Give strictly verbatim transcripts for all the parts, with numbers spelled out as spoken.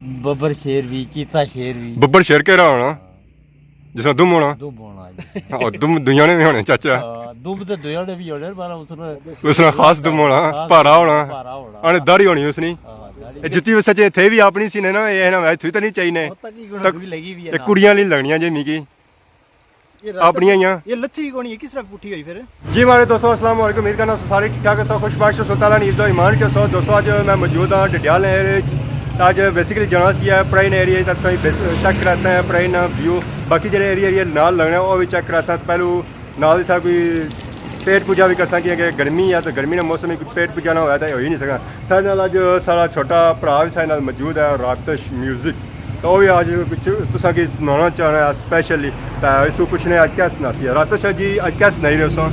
ببر شیر بھی، چیتا شیر بھی۔ ببر شیر کہڑا ہونا؟ جس طرح دم ہونا؟ دم ہونا جی۔ ہاں، دم دنیا نے بھی ہونے، چاچا۔ ہاں، دم تے دنیا نے بھی ہونے، پر اس نے اس طرح خاص دم ہونا، خاص بھارا ہونا۔ بھارا ہونا۔ آنے داڑھی ہونی اس نی۔ ہاں، داڑھی۔ اے جتی وی سچے تھے وی اپنی سی نے نا، اے نا وے تھوئی تے نہیں چاہیے نے۔ تے دوئی لگی ہوئی ہے تے نا۔ کڑیاں نہیں لگنیاں جے میکی۔ یہ راست اپنیاں ہی آں۔ یہ لتھی کونی ہے، کس طرح پٹھی ہوئی پھر؟ جی ماڑے دوستو، السلام علیکم، امید کرنا سارے ٹھیک ٹھاک ہو، خوش باش ہو، اللہ نے حفظ و ایمان کے سو۔ دوستو، اج میں موجود ہاں ڈڈیال ایریا وچ۔ تے اج بیسیکلی جانا سی ہے پرائن ایریا تک، سوئی چیک کراساں ہے پرائن ویو، باقی جڑے ایریا ایریا نال لگنے او وی چیک کراساں۔ پہلو نال اتھا کوئی پیٹ پوجا بھی کرساں، کیونکہ گرمی ہے تو گرمی نے موسم وچ پیٹ پوجا نہ ہویا تے ہوئی نہیں سکنا۔ سارے نال اج سارا چھوٹا بھرا بھی سارے نال موجود ہے، راتش میوزک۔ تو وہ بھی اج کچھ تساں کی سنانا چاہنا ہے اسپیشلی۔ تے اس کو پوچھنے اج کیا سناسی ہے۔ راتش جی، اج کیا سنائی رہے ہو سو؟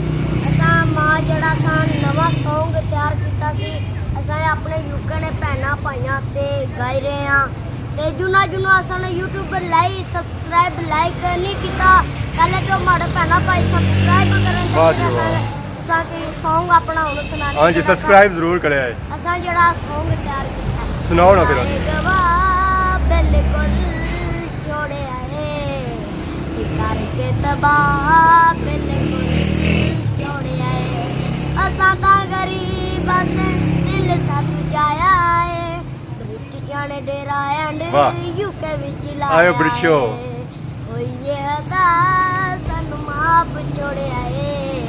اساں ماں جڑا سا نواں سانگ تیار کیتا سی، اساں اپنے یوکے نے بہناں بھائیاں واسطے گائی رہے ہاں۔ تے جنہاں جنہاں اساں نے یوٹیوب پر لائک، سبسکرائب، لائک نہیں کیتا، پہلے تو ماڑے بہناں بھائی سبسکرائب کرن۔ واہ جی واہ۔ اساں کی سانگ اپنا ہن سنانے۔ ہاں جی، سبسکرائب ضرور کرے آئے۔ اساں جڑا سانگ تیار کیتا ہے۔ سناؤ نا پھر۔ آئے گواہ بالکل چھوڑے آئے، کر کے تباہ بالکل چھوڑے آئے۔ اساں تاں غریب اس دل ساتھ جایا ہے۔ برٹشاں نے ڈیرہ اینڈ واہ۔ یو کے وچ لایا آئے برشو۔ ہے۔ ہوئی یہ خطا سانو معاف چھوڑیا ہے۔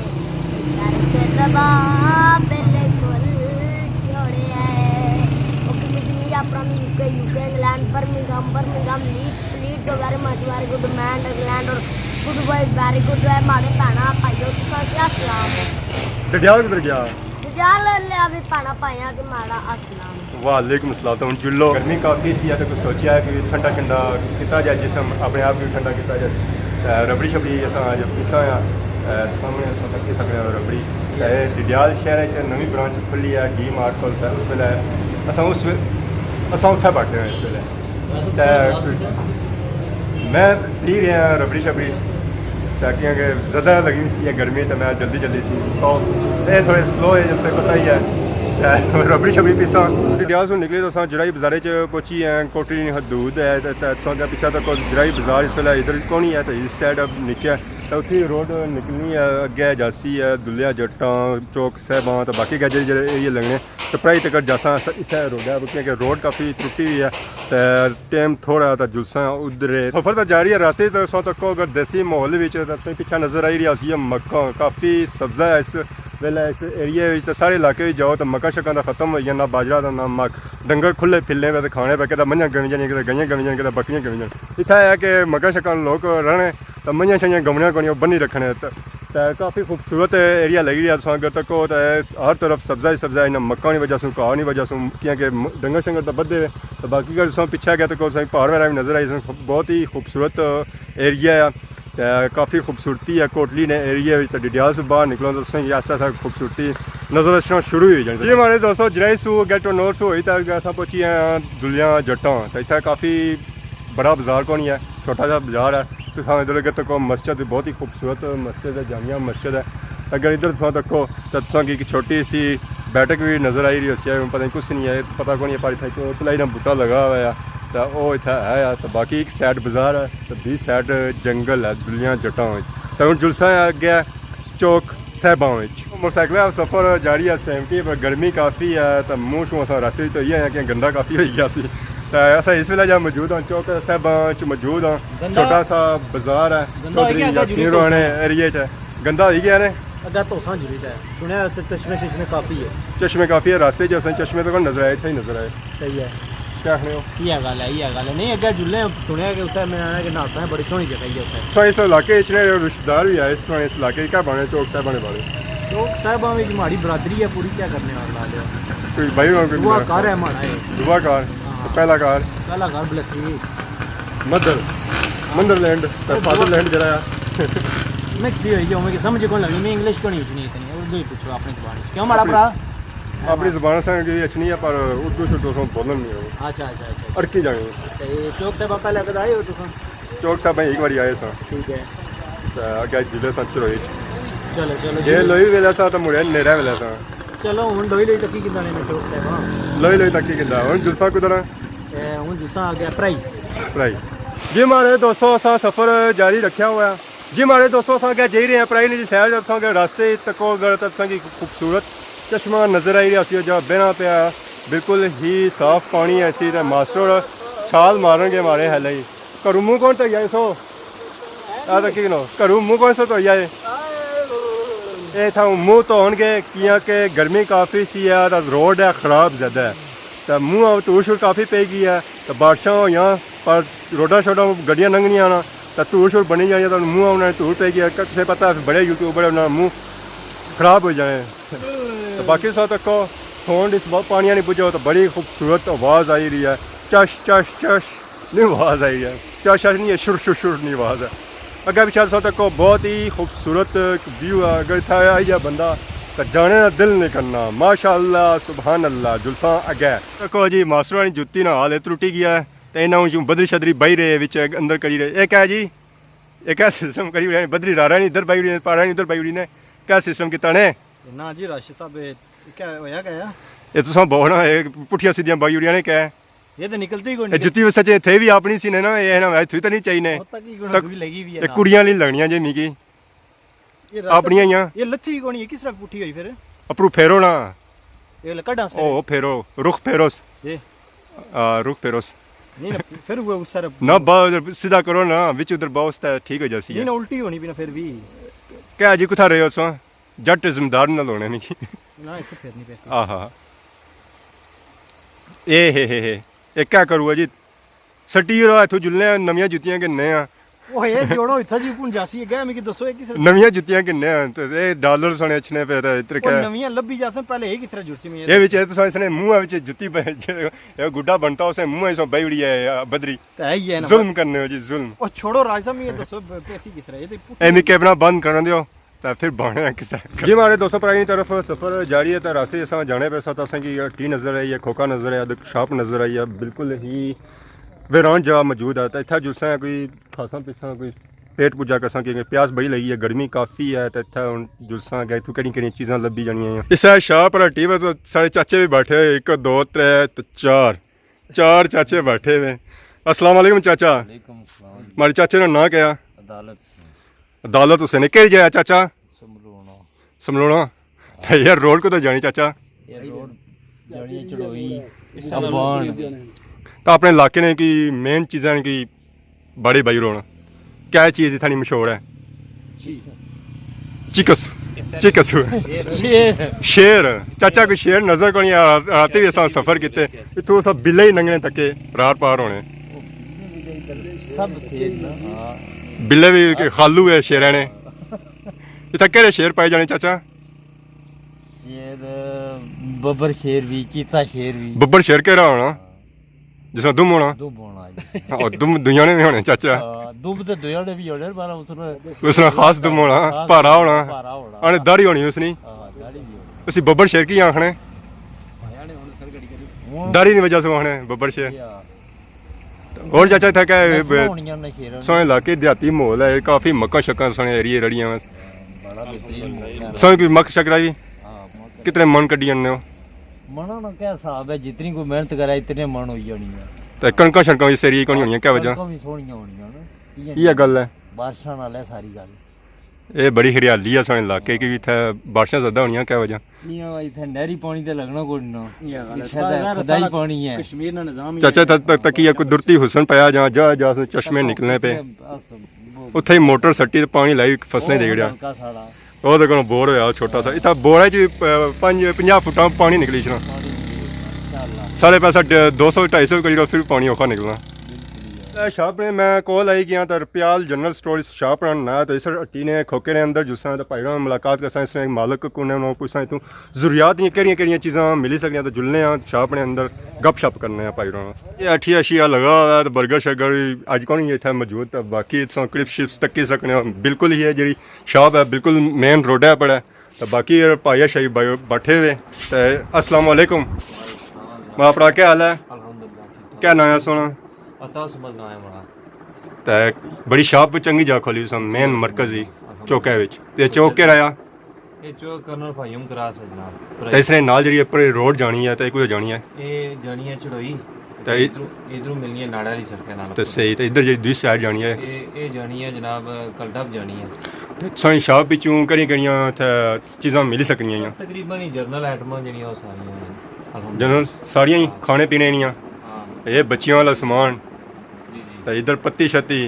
کر کے تباہ بالکل چھوڑیا ہے۔ اوکے، مجھے نہیں اپنا یو کے، یو کے، انگلینڈ، برمنگھم، برمنگھم، لیڈ، لیڈ تو ویری مچ، ویری گڈ مین، انگلینڈ اور گڈ بوائے، ویری گڈ ہے، ماڑے بھینا، بھائیو، تساں کیا سلام ہے؟ ڈڈیال کدھر گیا؟ ڈڈیال لیا بھی بھینا، بھائیاں کے ماڑا السلام۔ وعلیکم السلام۔ تو ہن جلو گرمی کافی سی ہے، تو کوئی سوچیا ہے کہ ٹھنڈا شنڈا کیتا جائے، جسم اپنے آپ کو ٹھنڈا کیتا جائے۔ تے ربڑی شبڑی اساں اج پیساں آ، اے، سامنے اساں تکی سکنے آں ربڑی۔ تے ڈڈیال شہر وچ نویں برانچ کھلی ہے، ڈی مارٹ کول، تے اس ویلے اساں اس ویلے، اساں اتھے بیٹھے ہوئے اس ویلے۔ تے میں پی رہے ہیں ربڑی شبڑی، تاکہ اگر زیادہ لگی سی یا گرمی تو میں جلدی جلدی سی تو اے تھوڑے سلو ہے، جیسے پتہ ہی ہے۔ تے ربڑی شبڑی پیساں۔ ڈڈیال سوں نکلے تو اساں جرائی بازارے چ پہنچی ہیں، کوٹلی نی حدود ہے، تے، تے اساں دے پیچھے تک جرائی بازار اس ویلے ادھر کونی ہے، تے اس سائیڈ اب نیچے ہے، تے اتھی روڈ نکلنی ہے، اگے جاسی ہے دلیاں جٹاں، چوک صاحباں، تے باقی گجر جڑے ایریے لگنے۔ تے پرائی تک جاساں اس، اس روڈ ہے، کیونکہ روڈ کافی ٹوٹی ہوئی ہے، تے ٹائم تھوڑا تے جلساں ادھر ہے۔ سفر تے جاری ہے، راستے تے سو تکو اگر دیسی ماحول وچ تے تساں پیچھے نظر آئی رہی سی مکاں، کافی سبزہ ہے اس ویلے اس ایریے وچ۔ تے سارے علاقے وچ جاؤ تے مکاں شکاں دا ختم ہوئی گیا، نہ باجرہ دا نہ مک، ڈنگر کھلے پھرنے پہ تے کھانے پہ، کدے منجھاں گویں جانیاں، کدے گائیاں گویں جانیاں، کدے بکریاں گویں جانیاں۔ اتھے ہے کہ مکاں شکاں لوک رہنے تے منجھاں شنجھاں گونیاں کونیاں بنی رکھنے۔ تے تے کافی خوبصورت ایریا لگی رہیا، تساں اگر تکو تے ہر طرف سبزہ ہی سبزہ ہے، انہاں مکاں نی وجہ سوں، گھاہ نی وجہ سوں، کیونکہ م-، ڈنگر شنگر تاں بدھے ہوئے۔ تے باقی اگر تساں پچھے گئے تے کوئی تساں پہاڑ وغیرہ وی نظر آئی، بہت ہی خوبصورت ایریا ہے۔ تے کافی خوبصورتی ہے کوٹلی نے ایریا وچ، تے ڈڈیال سوں باہر نکلو تے تساں کی آہستہ آہستہ خوبصورتی نظر اچھنا شروع ہوئی جانی۔ جی ماڑے دوستو، جرائی سوں گیٹ ٹو نور سوں ہوئی تے اساں پہنچی ہیں دلیاں جٹاں، تے اتھے کافی بڑا بازار کونی ہے، چھوٹا جا بازار ہے۔ تساں ادھر اگر تکو مسجد، بہت ہی خوبصورت مسجد ہے، جامع مسجد ہے۔ اگر ادھر تساں تکو تے تساں کی ایک چھوٹی سی بیٹھک بھی نظر آئی رہی ہوسی ہے، پتہ نہیں کچھ نہیں ہے، پتہ کونی ہے، پر اتھے ایک پلائی نا بوٹا لگا ہوا ہے، تے او اتھے ہے، تے باقی ایک سائیڈ بازار ہے، تے بی سائیڈ جنگل ہے، دلیاں جٹاں وچ۔ تے ہن جلساں اگے چوک صاحباں وچ۔ موٹر سائیکل نا سفر جاری ہے سیونٹی، پر گرمی کافی ہے، تے منہ شوں اساں راستے وچ دھوئی آئے آں کہ گندا کافی ہوئی گیا سی۔ تے اساں اس ویلے جا موجود ہاں، چوک صاحباں وچ موجود ہاں۔ گندا، چھوٹا سا بازار ہے، گندا ہوئی چوہدری گیا، اگے یاسین جھلی ہوراں نے تساں۔ ایریا چ ہے۔ گندا ہوئی گیا نے۔ اگے دھوساں جھلی تے سنیا اتھے چشمے ششمے کافی ہے۔ چشمے کافی ہے، راستے چ اساں چشمے تے کون نظر آئے، اتھے ہی نظر آئے۔ صحیح ہے۔ کیا آخنے ہو؟ یہ گل ہے، یہ گل ہے۔ نہیں، اگے جلے سنیا کہ اتھے میں آخنا کہ نہاساں بڑی سوہنی جگہ ہے اتھے۔ سو اس علاقے اچ نے رشتہ دار بھی آئے، سو اس علاقے کیا بنے چوک صاحباں نے بارے؟ چوک صاحباں وچ ماڑی برادری ہے پوری، کیا کرنے آ لا لیا۔ کوئی بھائی ہو، کوئی دعا کر ہے ماڑا ہے۔ دعا کر۔ ہاں۔ پہلا کار۔ پہلا کار بلکی۔ مدر۔ مدر لینڈ، تے فادر لینڈ جڑا ہے۔ مکس ہی ہوئی گیا، میں کہ سمجھ کون لگنی، میں انگلش کیوں نہیں اچھنی اتنی، اردو ہی پوچھو اپنی زبان وچ۔ کیوں ماڑا بھرا؟ اپنی زبان اساں کی اچھنی ہے، پر اردو شردو اساں بولن نہیں ہو۔ اچھا، اچھا، اچھا، اچھا۔ اڑکی جانی۔ تے چوک صاحب پہلے کدی آئے ہو تساں؟ چوک صاحب ایک باری آئے ساں۔ ٹھیک ہے۔ تے اگے ضلع ساں چروئی۔ چلو، چلو جی۔ یہ لوئی ویلے ساں تے مڑے نیرے ویلے ساں۔ چلو، ہن لوئی لوئی تکی کھدا نے میں چوک صاحب، ہاں۔ لوئی لوئی تکی کھدا۔ ہن جلسہ کدھر ہے؟ اے ہن جساں آ گیا پرائی۔ پرائی۔ جی مہاڑے دوستو، اساں سفر جاری رکھیا ہوا ہے۔ جی مہاڑے دوستو، اساں اگے جائی رہے ہیں پرائی نے جی سیر، اساں اگے راستے تکو اگر تے اساں کی خوبصورت چشمہ نظر آئی رہیا سی، جا بہنا پیا، بالکل ہی صاف پانی ہے سی، تے ماسٹر چھال مارن گے مہاڑے ہیلے ہی۔ گھروں منہ کون دھوئی آئے سو؟ آ تکی کنو، گھروں منہ کون سو دھوئی آئے؟ اے اتھا منہ دھون گے، کیاں کہ گرمی کافی سی ہے، تے روڈ ہے خراب زیادہ ہے، تے منہ دھوڑ شوڑ کافی پئی گئی ہے، تے بارشاں ہویاں، پر روڈاں شوڈاں گڈیاں لنگھنیاں نا، تے دھوڑ شوڑ بنی جانی، تے منہ انہاں نے دھوڑ پئی گئی ہے، کسے پتہ ہے بڑے یوٹیوبر انہاں نے منہ خراب ہوئی جانے۔ تے باقی سو تکو، ساؤنڈ اس با-، پانی نہیں بجھو تو بڑی خوبصورت آواز آئی رہی ہے، چش چش چش۔ نہیں آواز آئی ہے، چش چش نہیں ہے، شر شر شر نہیں آواز ہے۔ اگے پچھے سو تکو بہت ہی خوبصورت ویو ہے، اگر اتھا آئی جائے بندہ تو جانے نا دل نہیں کرنا۔ ماشاءاللہ، سبحان اللہ، جلساں اگے۔ تکو جی ماسٹر والی جتی نا حال ہے، ترٹی گیا ہے، تے انہاں اچوں بدری شدری بائی رہے، وچ اندر کری رہے۔ اے کیا جی؟ اے کیا سسٹم کری رہے؟ بدری رارا نہیں ادھر بائی اڑی نے، پارا نہیں ادھر بائی اڑی نے، کیا سسٹم کیتا نے؟ نا جی راشد صاحب، اے کیا ہویا کیا؟ اے تساں بہو نا، اے پٹھیاں سیدھیاں بائی اڑیاں نے کیا؟ یہ تو نکلتی ہی کوئی اے نہیں۔ جتی وسچ اتھے بھی اپنی سی نے نا، اے نا تھوئی تو نہیں چاہی نے۔ ہو تک ہی گنا تک دوئی لگی ہوئی ہے اے نا۔ کڑیاں والی لگنیاں جے میکی۔ یہ راستے اپنیاں ہی آں۔ یہ لتھی ہی کونی ہے، کس طرح پٹھی ہوئی پھر؟ اپرو پھیرو نا۔ یہ لے کڈاں سویرے؟ او پھیرو، رخ پھیروس۔ جی۔ آ، رخ پھیروس۔ نہیں نا، پھر وہ اس طرح نہ با، ادھر سیدھا کرو نا، وچ ادھر باؤ اس طرح ٹھیک ہو جاسی نہیں ہے۔ نا، الٹی ہونی بھی نا پھر بھی۔ کیا جی، کتھا رہے ہو سو؟ جٹ ذمہ دار نہ لونے مکی۔ نہ، اتھے پھر نہیں پیسی۔ آہا۔ اے ہے ہے ہے۔ اے کیا کروا جی؟ سٹی رہا اتھوں جلنے آں، نویاں جتیاں گھننے آں۔ او اے جوڑو اتھا جی کون جاسی ہے، گئے مکی دسو اے کس طرح؟ نویاں جتیاں گھننے آں، تے اے ڈالر سنے اچھنے پے تے اتھے او کیا؟ نویاں لبھی جاسن، پہلے اے کس طرح جڑسی میں؟ اے وچ اے تساں اس نے منہ وچ جتی پے، اے گڈا بنتا اسے منہ وچ سو بھائی اڑی ہے بدری۔ تے ہے ہی ہے نا۔ ظلم کرنے ہو جی، ظلم۔ او چھوڑو راج صاحب، میں دسو پیسی کس طرح؟ اے تے پٹھی اے میں کیمرہ بند کرن دیو۔ تے پھر بانے کسے۔ جی مہاڑے دوستو، پرانی طرف سفر جاری ہے، تے راستے اساں جانے پے سا، تے اساں کی ٹی نظر آئی ہے، کھوکھا نظر آئی ہے، شاپ نظر آئی ہے، بالکل ہی ویران جگہ موجود ہے۔ تے اتھا جلساں کوئی کھاساں پیساں، کوئی پیٹ پوجا کرساں، کیونکہ پیاس بڑی لگی ہے، گرمی کافی ہے، تے اتھا ہن جلساں کہ اتھوں کہڑی کہڑی چیزاں لبھی جانیاں ہیں۔ اس شاپ پر ٹی وی تے سارے چاچے بھی بیٹھے ہوئے، ایک، دو، ترے، تے چار۔ چار چاچے بیٹھے ہوئے۔ السلام علیکم چاچا۔ وعلیکم السلام۔ مہاڑے چاچے نا ناں کیا؟ عدالت سنگھ۔ عدالت حسین، کہڑی جگہ چاچا؟ سملونا۔ سملونا۔ تے یار روڈ کدھر جانی چاچا؟ یہ روڈ جانی ہے چڑوئی، ابان۔ تے اپنے علاقے نے کی مین چیزاں کی باڑی بائی رونا۔ کیا چیز اتھاں نی مشہور ہے؟ چکس۔ چکس۔ شیر۔ شیر۔ چاچا کوئی شیر نظر کونی آ، رات بھی اساں سفر کیتے۔ اتھوں اساں بلے ہی لنگھنے تکے رار پار ہونے۔ سب تھے نا، ہاں۔ بلے بھی کہ خالو ہے شیراں نے۔ اتھا کہڑے شیر پائے جانے چاچا؟ شیر، ببر شیر بھی، چیتا شیر بھی۔ ببر شیر کہڑا ہونا؟ جس طرح دم ہونا؟ دم ہونا جی۔ ہاں، دم دویاں نے بھی ہونے چاچا۔ ہاں، دم تے دویاں نے بھی ہونے، پر اس نے اس طرح خاص دم ہونا، خاص بھارا ہونا۔ بھارا ہونا۔ آنے داڑھی ہونی اس نی۔ ہاں، داڑھی بھی ہونی۔ اسی ببر شیر کی آخنے؟ ہن داڑھی نی وجہ سے آخنے ببر شیر۔ جی ہاں۔ اور چاچا اتھا کیا ہے؟ نسلاں ہونیاں نے شیراں سونے علاقے دیہاتی ماحول ہے، کافی مکاں شکاں سونے ایریے رڑیاں۔ بڑا بہترین ماحول ہے۔ سونے کوئی مک شک رائی؟ ہاں، مک۔ کتنے من کڈی آنے ہو؟ مناں نا کیا حساب ہے، جتنی کوئی محنت کرے اتنے من ہوئی جانی ہے۔ تے کنکاں شنکاں اس ایریے کونی ہونیاں، کیا وجہ؟ کنکاں بھی سوہنیاں ہونیاں نا۔ یہ گل ہے۔ بارشاں نال ہے ساری گل۔ اے بڑی ہریالی ہے ساڑے علاقے کی، اتھے بارشاں زیادہ ہونیاں، کیا وجہ؟ ایاں اتھے نہری پانی تے لگنا کوئی نہ۔ یہ گل ہے۔ اتھے سارا، تے خدائی سارا پانی ہے۔ کشمیر نا نظام ہی چاچا ہے۔ تک، تک یہ قدرتی حسن پایا جہاں جا، جا سے چشمے نکلنے پہ۔ اتھے ہی موٹر سٹی تے پانی لائی فصلیں دے گڑیا۔ نلکا ساڑا۔ او تے کونوں بور ہویا چھوٹا سا۔ اتھا بورے چ، آ، پنج، پنجاہ فٹاں پانی نکلی اچھنا۔ پانی نکلی اچھنا، انشاءاللہ۔ سارے پیسہ ڈ-، دو سو، ڈھائی سو کری لو، پھر پانی اوکھا نکلنا۔ بالکل ہی ہے۔ اے شاپ نے میں کول آئی گیا تے رپیال جنرل سٹور اس شاپ نا ناں ہے، تے اس ہٹی نے کھوکے نے اندر جساں تے بھائی ہوراں ملاقات کرساں، اس نے مالک کون ہے، انہاں پوچھساں اتھوں ضروریات نیاں کہڑیاں کہڑیاں چیزاں ملی سکنیاں، تے جلنے آں شاپ نے اندر گپ شپ کرنے آں بھائی ہوراں۔ یہ اٹھی اشیا لگا ہوا ہے، تے برگر شرگر بھی اج کون ہی اتھے موجود، تے باقی اتھوں کرپس شپس تکی سکنے ہو، بالکل ہی ہے جیڑی شاپ ہے بالکل مین روڈے پر ہے۔ تے باقی یہ بھائی شاہی بھائی بیٹھے ہوئے۔ تے السلام علیکم۔ وعلیکم السلام۔ میں اپنا کیا حال ہے؟ الحمدللہ، ٹھیک ٹھاک۔ کیا نام ہے سونا؟ عطا سمجھ نام ہے ہمارا۔ تے بڑی شاپ چنگی جا کھولی تساں، مین مرکز ہی الحمدللہ۔ چوکے وچ۔ تے چوک کہڑا آ؟ یہ چوک کرنل فہیم کراس ہے جناب۔ تے اس نے نال جڑی اپر روڈ جانی ہے تے کدھر جانی ہے؟ یہ جانی ہے چڑوئی۔ تے ادھروں، ادھروں ملنی ہے ناڑے والی سڑکے نال۔ تے صحیح، تے ادھر جیڑی دوسری سائیڈ جانی ہے۔ اے، اے جانی ہے جناب، کلڈب جانی ہے۔ تے سائیں شاپ وچوں کہڑیاں کہڑیاں اتھے چیزاں ملی سکنیاں ہیں؟ تقریباً ہی جنرل آئٹماں جڑیاں او ساریاں ہیں۔ الحمدللہ۔ جنرل ساریاں ہی ہاں۔ کھانے پینے نیاں۔ ہاں۔ اے بچیاں والا سامان۔ جی، جی۔ تے ادھر پتی شتی۔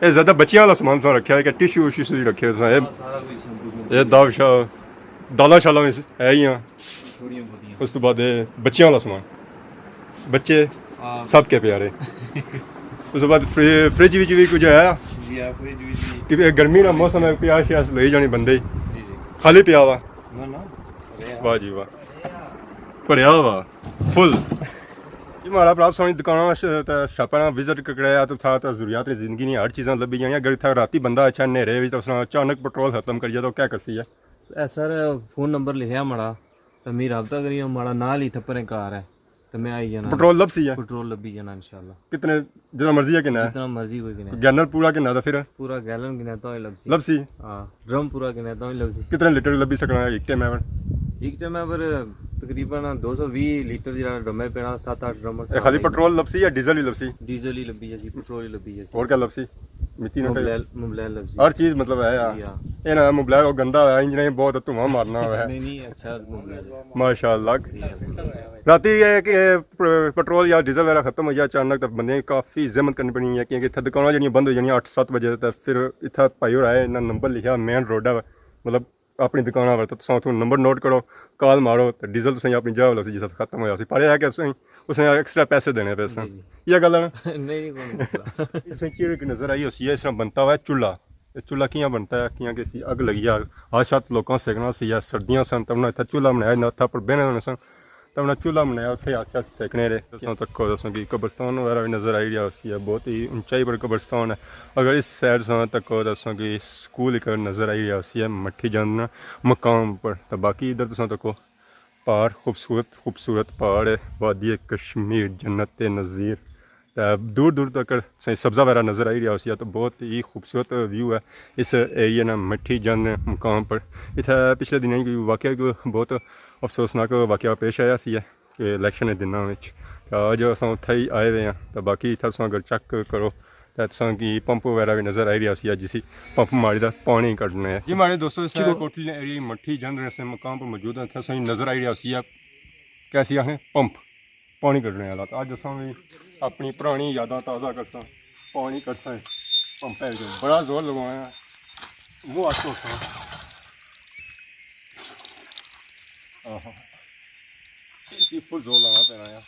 اے زیادہ بچیاں والا سامان سا رکھیا ہے کہ ٹشو وشو سی رکھے سا۔ اے، ہاں، سارا کچھ۔ اے داو شاو، دالاں شالاں وی ہے ہی ہاں۔ تھوڑیاں بہتیاں۔ اس تو بعد اے بچیاں والا سامان۔ بچے ہاں۔ سب کے پیارے۔ اس تو بعد فری-، فریج وچ وی کچھ ہے۔ جی ہاں، فریج وچ وی۔ کیونکہ گرمی نا موسم ہے، پیاس شیاس لئی جانی بندے ہی۔ جی، جی۔ خالی پیا ہوا۔ نہ، نہ۔ واہ جی واہ۔ بھریا ہوا۔ فل۔ جی مہاڑا بھرا سونی دکاناں ش-، تے شاپاں نا وزٹ کریا تو تھا تے ضروریات زندگی نی ہر چیزاں لبھی جانیاں۔ اگر اتھا راتی بندہ اچھا نیرے وچ تے اس نا اچانک پٹرول ختم کری جائے تو کیا کرسی ہے؟ اے سر، فون نمبر لکھیا ماڑا، تے میں رابطہ کریاں، ماڑا نال ہی تھپریں گھر ہے، تے میں آئی جانا۔ پٹرول لبسی ہے؟ پٹرول لبھی جانا انشاءاللہ۔ کتنے، جتنا مرضی ہے کنا ہے؟ جتنا مرضی کوئی کنا ہے۔ گیلن پورا کنا ہے تے پھر؟ پورا گیلن کنا ہے تاں ہی لبسی۔ لبسی؟ ہاں، ڈرم پورا کنا ہے تاں ہی لبسی۔ کتنے لیٹر لبھی سکنا ہے ایک ٹائم ہے؟ ایک ٹائم ہے پر تقریباً دو سو ویہہ لیٹر جیڑا ڈرم ہے پینا، ست اٹھ ڈرم اے خالی پٹرول لبسی یا ڈیزل ہی لبسی؟ ڈیزل ہی لبھی جاسی، پٹرول ہی لبھی جاسی۔ اور کیا لبسی؟ مٹی نہ موبلائل، موبلائل لبسی۔ ہر چیز مطلب ہے یار۔ جی ہاں۔ اے نا موبلائل او گندا ہویا، انجن بہت دھواں مارنا ہویا ہے۔ نہیں، نہیں، اچھا موبلائل ہے۔ ماشاءاللہ۔ جی ہاں۔ راتی اے کہ پ-، پٹرول یا ڈیزل وغیرہ ختم ہوئی جائے اچانک، تے بندے کافی زحمت کرنی پینی ہے، کیونکہ اتھے دکاناں جیڑیاں بند ہوئی جانیاں اٹھ ست بجے، تے پھر اتھے بھائی ہوراں نے نمبر لکھیا، مین روڈ ہے، مطلب اپنی دکاناں پر، تے تساں اتھوں نمبر نوٹ کرو، کال مارو، تے ڈیزل تساں اپنی جگہ لسی جس وقت ختم ہویا سی۔ پر اے ہے کہ تساں اس نے ایکسٹرا پیسے دینے پے سن۔ جی، جی۔ یہ گل ہے نا؟ نہیں، نہیں، کوئی نہیں مسئلہ۔ اس نے چیڑ کی نظر آئی ہوسی ہے، اس طرح بنتا ہوا ہے چولہا۔ یہ چولہا کیاں بنتا ہے، کیاں کہ سی اگ لگی ہے، آج شاید لوکاں سیکنا سی، یا سردیاں سن، تب انہاں اتھا چولہا بنایا، نہ اتھا پر بہنے ہونے سن۔ تاں انہاں چولہا بنایا، اتھے آ کے سیکنے رہے۔ تساں تکو تساں کی قبرستان وغیرہ بھی نظر آئی رہیا ہوسی ہے، بہت ہی اونچائی پر قبرستان ہے۔ اگر اس سائیڈ تساں تکو تساں کی سکول ایک نظر آئی رہیا ہوسی ہے، مٹھی جان مقام پر۔ تاں باقی ادھر تساں تکو پہاڑ، خوبصورت خوبصورت پہاڑ ہے، وادی کشمیر جنت نظیر۔ تے دور دور تک سائیں سبزہ وغیرہ نظر آئی رہیا ہوسی، تو بہت ہی خوبصورت ویو ہے اس ایریے نا، مٹھی جان مقام پر۔ اتھے پچھلے دنوں کوئی واقعہ، کوئی بہت افسوسناک واقعہ پیش آیا سی ہے کہ الیکشن دے دناں وچ۔ تے اج اساں اتھے ہی آئے ہوئے ہیں، تے باقی اتھے تساں اگر چیک کرو تے تساں کی پمپ وغیرہ بھی نظر آئی رہیا ہوسی، جسی پمپ ماری دا پانی کڈنا ہے۔ جی ماڑے دوستو، اس ٹائم کوٹلی ایریے مٹھی جان مقام پر موجود ہیں، اتھے تساں نظر آئی رہیا ہوسی ہے، کیسی آخنے پمپ۔ پانی کڈنے والا۔ تے اج اساں وی اپنی پرانی یاداں تازہ کرساں، پانی کڈساں اس پمپے وچ۔ بڑا زور لگوانا ہے، منہ ہتھ دھوساں۔ آہا، اسی فل زور لانا پینا ہے۔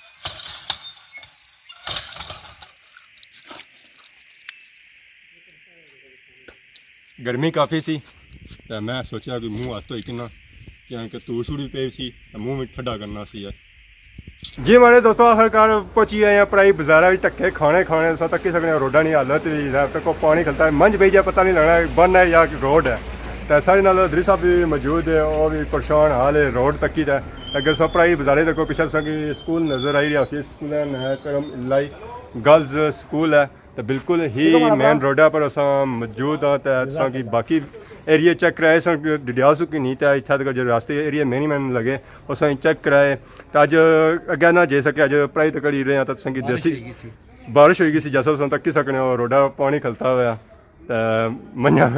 گرمی کافی سی، تے میں سوچیا کہ منہ ہتھ دھوئی کناں، کیونکہ دھوڑ شوڑ وی پئی سی، تے منہ وی ٹھڈا کرنا سی۔ جی ماڑے دوستو، آخر کار پہنچی گئے ہیں پرائی بازارہ وچ۔ دھکے کھانے کھانے، تساں تکی سکنے ہو، روڈاں نی حالت وی ہے، تکو پانی کھلتا ہے، منجھ بئی جائے پتہ نہیں لگنا ہے بن ہے یا روڈ ہے۔ تے ساڑے نال ادریس صاحب وی موجود ہے، او وی پریشان حال ہے روڈ تکی تے۔ اگر تساں پرائی بازارہ تکو، پچھے تساں کی سکول نظر آئی رہیا سی، سکول نیا کرم الائی گرلز سکول ہے۔ تے بالکل ہی مین روڈا پر اساں موجود ہاں، تے تساں کی باقی ایریے چیک کرائے سن، ڈڈیال سو کی نہیں، تے اتھا تک جو راستے ایریے مین ہی مین لگے، اساں چیک کرائے۔ تے اج اگے نہ جائی سکے، اج پرائی تک کڑی رہے ہیں، تے تساں کی بارش دیسی ہوئی گئی سی۔ بارش ہوئی گئی سی، جیسا تساں تکی سکنے ہو، روڈا پانی کھلتا ہوا۔ تے منجھاں،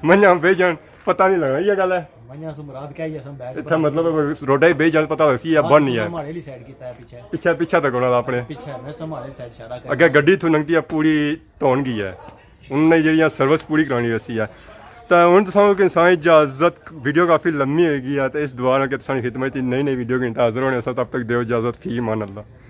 منجھاں بے جان پتہ نہیں لگنا، یہ گل ہے۔ منجھاں سو مراد کیا ہی اساں بیٹھ اتھا مطلب روڈا ہی بے جان پتہ لگسی یا بن نہیں ہے۔ ماڑے والی سائیڈ کیتا ہے پیچھے۔ پیچھے، پیچھے تک ہونا اپنے۔ پیچھے، میں سو ماڑے سائیڈ اشارہ کر اگے گڈی تھو لنگتی ہے، پوری دھون گئی ہے۔ انہوں نے جڑیاں سروس پوری کرانی ویسی ہے۔ تے ہن تساں کو انسان اجازت، ویڈیو کافی لمبی ہوئی گئی ہے، تے اس دعا نال کہ تساں دی خدمت وچ نئی نئی ویڈیو گھنٹہ حاضر ہونے سا، تب تک دیو اجازت، فی امان اللہ۔